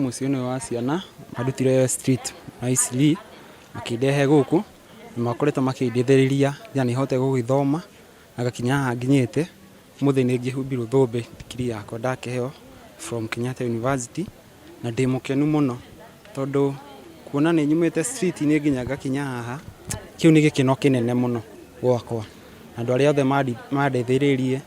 Mũciĩ ũyũ wa ciana mandutire street na Eastleigh makĩndehe gũkũ na makoretwo makĩndeithĩrĩria nginya hote gũgĩthoma na ngakinya haha nginyĩte. Ũmũthĩ nĩ ngĩhumbirwo thũmbĩ degree yakwa ndakĩheo from Kenyatta University na ndĩ mũkenu mũno tondũ kuona nĩ nyumĩte street-inĩ nginya ngakinya haha, kĩu nĩ gĩkeno kĩnene mũno gwakwa. Na andũ arĩa othe mandeithĩrĩirie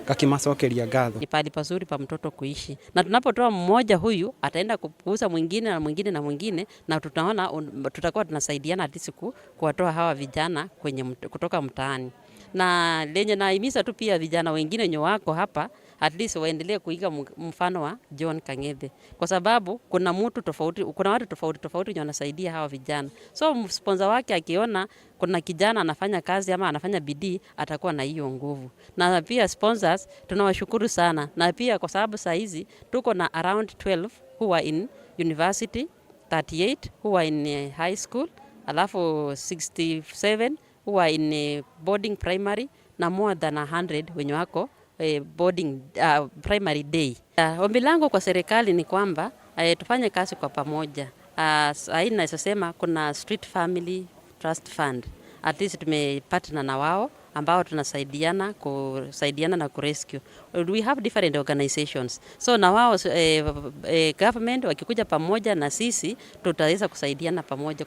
ngakĩmacokeria ngatho. Ni pahali pazuri pa mtoto kuishi, na tunapotoa mmoja huyu ataenda kuuza mwingine na mwingine na mwingine, na tutaona tutakuwa tunasaidiana at least kuwatoa hawa vijana kwenye kutoka mtaani. Na lenye nahimiza tu pia vijana wengine wenye wako hapa, at least waendelee kuiga mfano wa John Kang'ethe, kwa sababu kuna mtu tofauti, kuna watu tofauti tofauti wenye wanasaidia hawa vijana. So sponsor wake akiona kuna kijana anafanya kazi ama anafanya bidii, atakuwa na hiyo nguvu. Na pia sponsors tunawashukuru sana, na pia kwa sababu saa hizi tuko na around 12 who are in university, 38 who are in high school, alafu 67 who are in boarding primary na more than 100 wenye wako boarding primary day. Ombi langu kwa serikali ni kwamba tufanye kazi kwa pamoja. Sasa naweza sema kuna Street Family Trust Fund. At least tumepartner na wao ambao tunasaidiana kusaidiana na kurescue. We have different organizations. So na wao government wakikuja pamoja na sisi tutaweza kusaidiana pamoja.